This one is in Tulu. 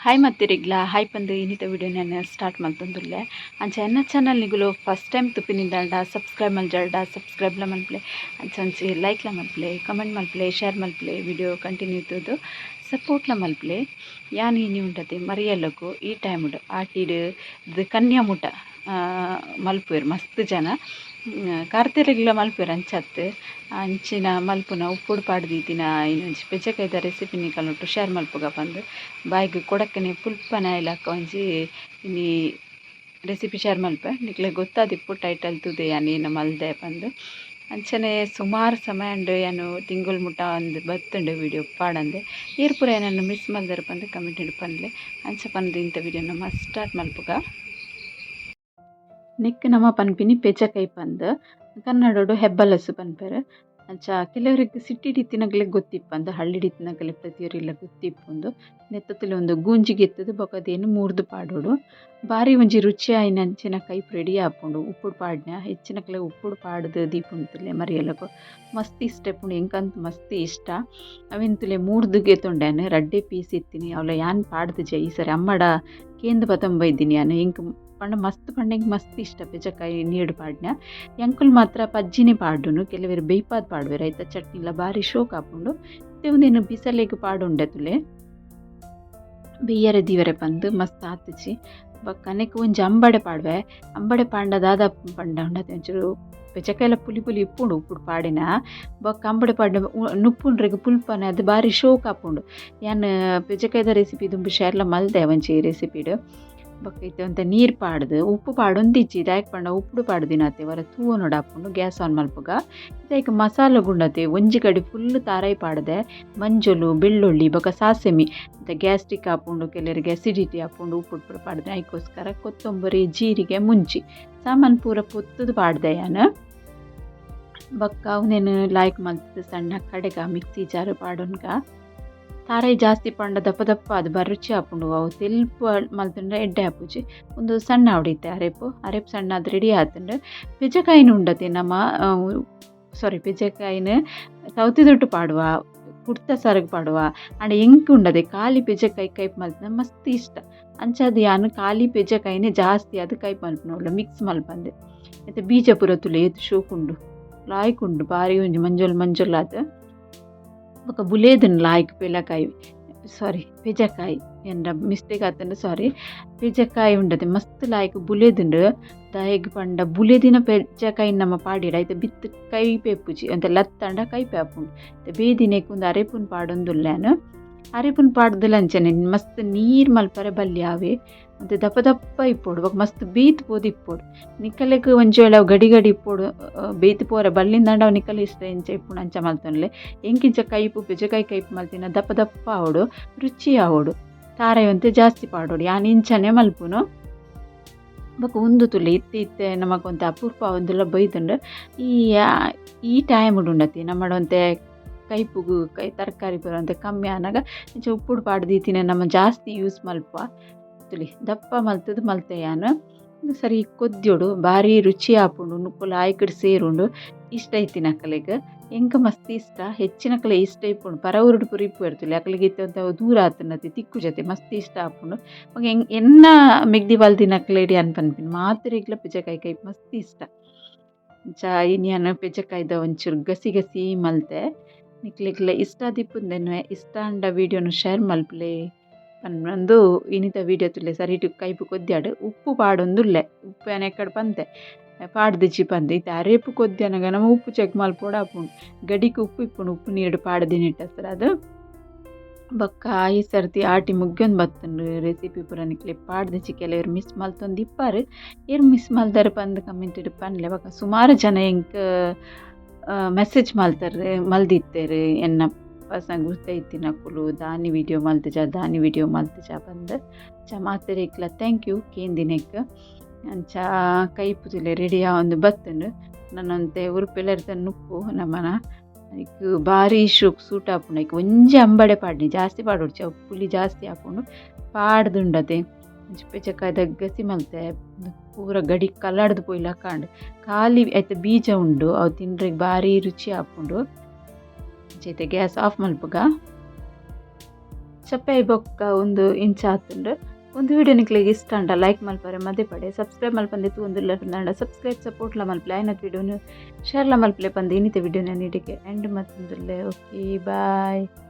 ಹಾಯ್ ಮತ್ತಿರಿಗ್ಲ ಹಾಯ್ ಪಂದು ಇನ್ನಿತ ವಿಡಿಯೋ ನಾನು ಸ್ಟಾರ್ಟ್ ಮಲ್ತೊಂದುಲ್ಲೆ. ಅಂಚ ಎನ್ನ ಚಾನಲ್ ನಿಗುಲು ಫಸ್ಟ್ ಟೈಮ್ ತುಪಿನಿಂದಾಂಡ ಸಬ್ಸ್ಕ್ರೈಬ್ ಮಲ್ಜಾಲ್ಡ ಸಬ್ಸ್ಕ್ರೈಬ್ಲ ಮಲ್ಪಲೆ. ಅಂಚ ಅಂಚೆ ಲೈಕ್ಲ ಮಲ್ಪಲೆ, ಕಮೆಂಟ್ ಮಲ್ಪಲೆ, ಶೇರ್ ಮಲ್ಪಲೆ. ವಿಡಿಯೋ ಕಂಟಿನ್ಯೂ ತೂದು ಸಪೋರ್ಟ್ಲ ಮಲ್ಪಲೆ. ಯಾನ್ ಇನಿ ಉಂಡತೆ ಮರಿಯಲಗು. ಈ ಟೈಮ್ಡ್ ಆಟಿಡ್ ಕನ್ಯಾಮುಟ ಮಲ್ಪುವೆರ್ ಮಸ್ತ್ ಜನ. ಕಾರ್ತೆರಿಗ್ಲ ಮಲ್ಪುವೆರ್ ಅಂಚತ್. ಅಂಚಿನ ಮಲ್ಪುನ ಉಪ್ಪುಡು ಪಾಡ್ದಿತ್ತಿನ ಇನ್ನೊಂಜಿ ಪೆಜಕಾಯ್ದ ರೆಸಿಪಿ ನಿಕಲ್ನೊಟ್ಟು ಶೇರ್ ಮಲ್ಪುಗ ಪಂದ್, ಬಾಯಿಗ್ ಕೊಡಕ್ಕನೆ ಪುಲ್ಪನೆ ಆಯಿಲಕ್ಕ ಒಂಜಿ ಇನಿ ರೆಸಿಪಿ ಶೇರ್ ಮಲ್ಪೆ. ನಿಕ್ಲೆಗ್ ಗೊತ್ತಾದಿಪ್ಪು ಟೈಟಲ್ ತೂದೆ ಯಾನ್ ಏನ ಮಲ್ದೆ ಪಂದ್. ಅಂಚನೆ ಸುಮಾರು ಸಮಯ ಉಂಡು, ಯಾನ್ ತಿಂಗೊಳು ಮುಟ್ಟ ಅಂದ್ ಬತ್ತುಂಡು ವಿಡಿಯೋ ಪಾಡಂದೆ. ಏರ್ ಪೂರ ಏನನ್ನು ಮಿಸ್ ಮಲ್ದೆರ್ ಪಂದ್ ಕಮೆಂಟ್ ಪನ್ಲೆ. ಅಂಚ ಪಂದ್ ಇಂತ ವಿಡಿಯೋ ನಮ್ಮ ಸ್ಟಾರ್ಟ್ ಮಲ್ಪುಗ. ನೆಕ್ಕ್ ನಮ ಪನ್ಪಿನಿ ಪೆಜಕೈ ಪಂದ್. ಕನ್ನಡೊಡು ಹೆಬ್ಬಲಸು ಪನ್ಪೆರ್. ಅಂಚ ಕೆಲವರಿಗೆ ಸಿಟಿಡ್ ಇತ್ತಿನಕ್ಲೆಗ್ ಗೊತ್ತಿಪ್ಪಂದ್, ಹಳ್ಳಿಡ್ ಇತ್ತಿನಕ್ಲೆಗ್ ಪ್ರತಿಯೊರಿಲ ಗೊತ್ತಿಪ್ಪುಂದು. ನೆತ್ತತುಲೆ ಒಂದು ಗೂಂಜಿ ಗೆತ್ತುದು ಬೊಕ ಅದೇನು ಮೂರ್ದು ಪಾಡೊಡು. ಬಾರಿ ಒಂಜಿ ರುಚಿ ಆಯಿನಂಚಿನ ಕೈಪು ರೆಡಿ ಆಪುಂಡು ಉಪ್ಪುಡು ಪಾಡ್ನ. ಹೆಚ್ಚಿನಕ್ಲೆಗ್ ಉಪ್ಪುಡು ಪಾಡ್ದು ದೀಪುಂಡು ಮರಿಯಲಗು ಮಸ್ತ್ ಇಷ್ಟ ಇಪ್ಪುಂಡು. ಎಂಕಂತು ಮಸ್ತ್ ಇಷ್ಟ. ಅವೆನ್ ತೂಲೆ ಮೂರ್ದು ಗೆತೊಂಡೆ. ರಡ್ಡೆ ಪೀಸ್ ಇತ್ತಿನಿ. ಅವ್ಲ ಯಾನ್ ಪಾಡ್ದಿಜೆ ಈ ಸರಿ, ಅಮ್ಮಡ ಕೇಂದ್ ಪತೊಂದು ಬೈದಿನಿ ಯಾನ್. ಎಂಕ್ ಪಂಡ ಮಸ್ತ್ ಪಂಡ ಎಂಕ್ ಮಸ್ತ್ ಇಷ್ಟ ಪೆಜಕಾಯಿ ನೀರ್ಡ್ ಪಾಡ್ನ. ಎಂಕುಲು ಮಾತ್ರ ಪಜ್ಜಿನೇ ಪಾಡುನು. ಕೆಲವೆರ್ ಬೇಯ್ಪಾದ್ ಪಾಡುವೆರ್. ಐತ ಚಟ್ನಿಲ ಬಾರಿ ಶೋಕ್ ಆಪುಂಡು. ಇತ್ತೆ ಉಂದೆನ್ ಬಿಸಲೆಗ್ ಪಾಡುಂಡೆ ತೂಲೆ, ಬೆಯ್ಯರೆ ದೀವರೆ ಪಂದ್. ಮಸ್ತ್ ಆತುಜಿ. ಬೊಕ್ಕ ನೆಕ್ಕ್ ಒಂಜಿ ಅಂಬಡೆ ಪಾಡುವೆ. ಅಂಬಡೆ ಪಾಂಡ ದಾದ ಪಂಡ ಉಂಡತೆ, ಒಂಚೂರು ಪೆಜಕಾಯಿಲ ಪುಲಿ ಪುಲಿ ಇಪ್ಪುಂಡು ಉಪ್ಪುಡು ಪಾಡಿನ. ಬೊಕ್ಕ ಅಂಬಡೆ ಪಾಡ್ನ ನುಪ್ಪುಂಡ್ರೆಗ್ ಪುಲ್ಪನೆ ಅದು ಬಾರಿ ಶೋಕ್ ಆಪುಂಡು. ಯಾನ್ ಪೆಜಕಾಯ್ದ ರೆಸಿಪಿ ದುಂಬು ಶೇರ್ಲ ಮಲ್ದೆ ಒಂಜಿ ರೆಸಿಪಿಡ್. ಬೊಕ್ಕ ಇತ್ತೆ ಒಂತೆ ನೀರು ಪಾಡ್ದು, ಉಪ್ಪು ಪಾಡೊಂದಿಜ್ಜಿ. ದಾಯೆಗ್ ಪಂಡ ಉಪ್ಪುಡು ಪಾಡ್ದಿನತೆ, ಒರ ತೂವೊನೊಡು ಆಪುಂಡು. ಗ್ಯಾಸ್ ಆನ್ ಮಲ್ಪುಗ. ಇತ್ತೆ ಐಕ್ ಮಸಾಲೆ ಗುಂಡತೆ. ಒಂಜಿ ಗಡಿ ಫುಲ್ ತಾರಾಯಿ ಪಾಡ್ದೆ. ಮಂಜೊಲು, ಬೆಳ್ಳುಳ್ಳಿ ಬೊಕ್ಕ ಸಾಸೆಮಿ. ಇತ್ತೆ ಗ್ಯಾಸ್ಟ್ರಿಕ್ ಆಪುಂಡು ಕೆಲವರಿಗೆ, ಅಸಿಡಿಟಿ ಆಪುಂಡು ಉಪ್ಪುಡು ಪೂರ ಪಾಡ್ದೆ. ಐಕೋಸ್ಕರ ಕೊತ್ತಂಬರಿ, ಜೀರಿಗೆ, ಮುಂಚಿ ಸಾಮಾನು ಪೂರ ಪೊತ್ತುದು ಪಾಡ್ದೆ ಯಾನ್. ಬೊಕ್ಕ ಉಂದೆನ್ ಲಾಯ್ಕ್ ಮಲ್ತುದು ಸಣ್ಣ ಕಡೆಗ ಮಿಕ್ಸಿ ಜಾರ್ ಪಾಡೊನ್ಗ. ತಾರಾಯಿ ಜಾಸ್ತಿ ಪಂಡ ದಪ್ಪ ದಪ್ಪ ಅದು ಬಾರಿ ರುಚಿ ಆಪುಂಡು. ಅವು ತೆಲ್ಪು ಮಲ್ತುಂಡ ಎಡ್ಡೆ ಆಪುಜಿ. ಉಂದು ಸಣ್ಣ ಆವಡಿತ್ತೆ ಅರೆಪು. ಅರೆಪು ಸಣ್ಣ ಆದ್ ರೆಡಿ ಆತುಂಡು. ಪೆಜಕಾಯಿನ ಉಂಡತೆ ನಮ, ಸಾರಿ, ಪೆಜಕಾಯಿನ ತೌತಿದೊಟ್ಟು ಪಾಡುವ, ಕುಡ್ತ ಸಾರಿಗೆ ಪಾಡುವ. ಆಂಡ ಎಂಕ್ ಉಂಡದೆ ಖಾಲಿ ಪೆಜಕಾಯಿ ಕೈಪು ಮಲ್ತ್ಂಡ ಮಸ್ತ್ ಇಷ್ಟ. ಅಂಚಾದ್ ಯಾನ್ ಖಾಲಿ ಪೆಜಕಾಯಿನೇ ಜಾಸ್ತಿ ಅದು ಕೈಪು ಮಲ್ಪುನವ್ಲು, ಮಿಕ್ಸ್ ಮಲ್ಪಂದೆ. ಇತ್ತೆ ಬೀಜ ಪೂರ ತೂಲೆ ಏತ್ ಶೋಕುಂಡು, ಲಾಯ್ಕ್ ಉಂಡು. ಬಾರಿ ಒಂಜಿ ಮಂಜೊಲ್ ಮಂಜೊಲ್ ಆದ್. ಬೊಕ ಬುಲೇದುಂಡು ಲಾಯ್ಕ್ ಪೆಲಕಾಯಿ, ಸಾರಿ, ಪೆಜಕಾಯಿ. ಎನ್ನ ಮಿಸ್ಟೇಕ್ ಆತುಂಡು, ಸಾರಿ. ಪೆಜಕಾಯಿ ಉಂಡತೆ ಮಸ್ತ್ ಲಾಯ್ಕ್ ಬುಲೇದುಂಡು. ದಾಯೆಗ್ ಪಂಡ ಬುಲೆದಿನ ಪೆಜಕಾಯಿ ನಮ ಪಾಡಿಡ ಐತ ಬಿತ್ತ್ ಕೈಪೆ ಇಪ್ಪುಜಿ, ಒಂತೆ ಲತ್ತಂಡ ಕೈಪೆ ಆಪುಂಡು. ಇತ್ತೆ ಬೇದಿನೆಕ್ ಉಂದು ಅರೆಪುನ್ ಪಾಡೊಂದುಲ್ಲೆ ಯಾನ್. ಅರೆಪುನ್ ಪಾಡ್ದಲ ಅಂಚನೆ ಮಸ್ತ್ ನೀರ್ ಮಲ್ಪರೆ ಬಲ್ಲಿ ಆವೆ. ಒಂತೆ ದಪ್ಪ ದಪ್ಪ ಇಪ್ಪೊಡು. ಬೊಕ ಮಸ್ತ್ ಬೇಯ್ತ್ ಪೋದು ಇಪ್ಪೊಡು. ನಿಕಲೆಗ್ ಒಂಜಿ ವೇಳೆ ಅವು ಗಡಿ ಗಡಿ ಇಪ್ಪೊಡು, ಬೇಯ್ತ್ ಪೋರೆ ಬಲ್ಲಿಂದಾಂಡ ಅವು ನಿಕಲೆ ಇಷ್ಟ, ಎಂಚ ಇಪ್ಪುಂಡು ಅಂಚ ಮಲ್ತೊನ್ಲೆ. ಎಂಕಿಂಚ ಕೈಪು ಪೆಜಕಾಯಿ ಕೈಪು ಮಲ್ತಿನ ದಪ್ಪ ದಪ್ಪ ಆವೊಡು, ರುಚಿ ಆವೊಡು. ತಾರಾಯಿ ಒಂತೆ ಜಾಸ್ತಿ ಪಾಡೊಡು. ಯಾನ್ ಇಂಚನೆ ಮಲ್ಪುನು. ಬೊಕ ಉಂದು ತೂಲೆ, ಇತ್ತೆ ಇತ್ತೆ ನಮಕ್ ಒಂತೆ ಅಪರೂಪ ಆವೊಂದುಲ ಬೈದುಂಡು. ಈ ಈ ಟೈಮ್ ಉಂಡತಿ ನಮ್ಮಡ ಒಂತೆ ಕೈಪುಗು ಕೈ ತರಕಾರಿ ಪೂರ ಒಂತೆ ಕಮ್ಮಿ ಆನಗ ಇಂಚ ಉಪ್ಪುಡು ಪಾಡ್ದು ದೀತಿನ ನಮ ಜಾಸ್ತಿ ಯೂಸ್ ಮಲ್ಪ. ತೂಲೆ, ದಪ್ಪ ಮಲ್ತುದು ಮಲ್ತೆ ಯಾನ್. ಸರಿ ಕೊದ್ಯೊಡು. ಬಾರಿ ರುಚಿ ಆಪುಂಡು. ನುಪ್ಪು ಲಾಯ್ಕಡ್ ಸೇರುಂಡು. ಇಷ್ಟ ಇತ್ತಿನಕಲೆಗ್. ಎಂಕ್ ಮಸ್ತ್ ಇಷ್ಟ, ಹೆಚ್ಚಿನಕಲೆ ಇಷ್ಟ ಇಪ್ಪುಂಡು. ಪರ ಊರುಡು ಪೂರ ಇಪ್ಪುವೆರ್ ತೂಲೆ, ಅಕಲೆಗ್ ಇತ್ತೆ ಒಂತೆ ದೂರ ಆತುಂಡತೆ, ತಿಕ್ಕುಜತೆ, ಮಸ್ತ್ ಇಷ್ಟ ಆಪುಂಡು. ಬೊಕ ಎನ್ನ ಮೆಗ್ದಿ ಬಲ್ದಿನಕ್ಲೆಡ್ ಯಾನ್ ಪನ್ಪಿನಿ, ಮಾತೆರೆಗ್ಲ ಪೆಜಕಾಯಿ ಕೈಪು ಮಸ್ತ್ ಇಷ್ಟ. ಅಂಚ ಇನಿ ಯಾನ್ ಪೆಜಕಾಯ್ದ ಒಂಚೂರು ಗಸಿ ಗಸಿ ಮಲ್ತೆ. ನಿಕ್ಲೆಗ್ಲ ಇಷ್ಟ ಆದಿಪ್ಪುಂದೆನ್ವೆ. ಇಷ್ಟ ಆಂಡ ವಿಡಿಯೋನು ಶೇರ್ ಮಲ್ಪುಲೆ ಪಂದು. ಇನಿತ ವಿಡಿಯೋ ತೂಲೆ, ಸರಿಟ್ ಕೈಪು ಕೊದ್ಯಾಡ್. ಉಪ್ಪು ಪಾಡೊಂದುಲ್ಲೆ. ಉಪ್ಪು ಯಾನ್ ಎಕ್ಕಡ್ ಪಂತೆ, ಪಾಡ್ದಿಜ್ಜಿ ಪಂದ್. ಇತ್ತೆ ಅರೇಪು ಕೊದ್ಯನಗ ನಮ ಉಪ್ಪು ಚೆಕ್ ಮಲ್ಪೊಡು ಆಪುಂಡು. ಗಡಿಕ್ ಉಪ್ಪು ಇಪ್ಪುಂಡು ಉಪ್ಪು ನೀರ್ಡ್ ಪಾಡ್ದಿನಿಟ್ಟ ಅದು. ಬೊಕ್ಕ ಈ ಸರ್ತಿ ಆಟಿ ಮುಗ್ಯೊಂದು ಬತ್ತುಂಡು. ರೆಸಿಪಿ ಪೂರ ನಿಕ್ಲೆ ಪಾಡ್ದಿಜ್ಜಿ. ಕೆಲವೆರ್ ಮಿಸ್ ಮಲ್ತೊಂದು ಇಪ್ಪಾರು. ಏರ್ ಮಿಸ್ ಮಲ್ದರ್ ಪಂದ್ ಕಮೆಂಟ್ ಪನ್ಲೆ. ಬೊಕ್ಕ ಸುಮಾರು ಜನ ಎಂಕ್ ಮೆಸೇಜ್ ಮಲ್ತರ್ ಮಲ್ದಿತ್ತೆರ್, ಎನ್ನ ಪರ್ಸನಲ್ ಗುರ್ತ ಇತ್ತಿನಕುಲು, ದಾನಿ ವಿಡಿಯೋ ಮಲ್ತುಜ, ದಾನಿ ವಿಡಿಯೋ ಮಲ್ತುಜ ಪಂದ್. ಅಂಚ ಮಾತೆರೆಗ್ಲ thank you ಕೇಂದಿನೆಕ್. ಅಂಚ ಕೈಪು ತೂಲೆ ರೆಡಿ ಆವೊಂದು ಬತ್ತುಂಡು. ನನ್ನೊಂತೆ ಉರುಪೆಲರ್ದ ನುಪ್ಪು ನಮನ ಐಕ್ ಬಾರಿ ಶೋಕ್ ಸೂಟ್ ಆಪುಂಡು. ಐಕ್ ಒಂಜಿ ಅಂಬಡೆ ಪಾಡ್ನಿ, ಜಾಸ್ತಿ ಪಾಡೊಡ್ಚಿ, ಅವು ಪುಲಿ ಜಾಸ್ತಿ ಆಪುಂಡು. ಪಾಡ್ದುಂಡತೆ ಒಂಜಿ ಪೆಜಕಾಯ್ದ ಗಸಿ ಮಲ್ತೆ. ಪೂರ ಗಡಿ ಕಲಡ್ದು ಪೋಯಿಲಕ ಆಂಡ್. ಖಾಲಿ ಐತ ಬೀಜ ಉಂಡು. ಅವು ತಿಂಡ್ರೆಗ್ ಬಾರಿ ರುಚಿ ಆಪುಂಡು. ಅಂಚ ಇತ್ತೆ ಗ್ಯಾಸ್ ಆಫ್ ಮಲ್ಪುಗ. ಚಪ್ಪೆ ಬೊಕ್ಕ ಉಂದು ಇಂಚ ಆತುಂಡು. ಉಂದು ವಿಡಿಯೋ ನಿಕ್ಲೆಗ್ ಇಷ್ಟ ಆಂಡ ಲೈಕ್ ಮಲ್ಪರೆ ಮದಪಡೆ. ಸಬ್ಸ್ಕ್ರೈಬ್ ಮಲ್ಪಂದೆ ತೂವೊಂದುಲ್ಲೆರ್ ಸಬ್ಸ್ಕ್ರೈಬ್ ಸಪೋರ್ಟ್ ಲ ಮಲ್ಪಲೆ, ಆಯಿನತ್ ವಿಡಿಯೋನು ಶೇರ್ ಲ ಮಲ್ಪಲೆ ಪಂದ್ ಇನ್ನಿತ ವಿಡಿಯೋನ ನೀಡಿಗೆ ಎಂಡ್ ಮಲ್ತೊಂದುಲ್ಲೆ. Okay, bye.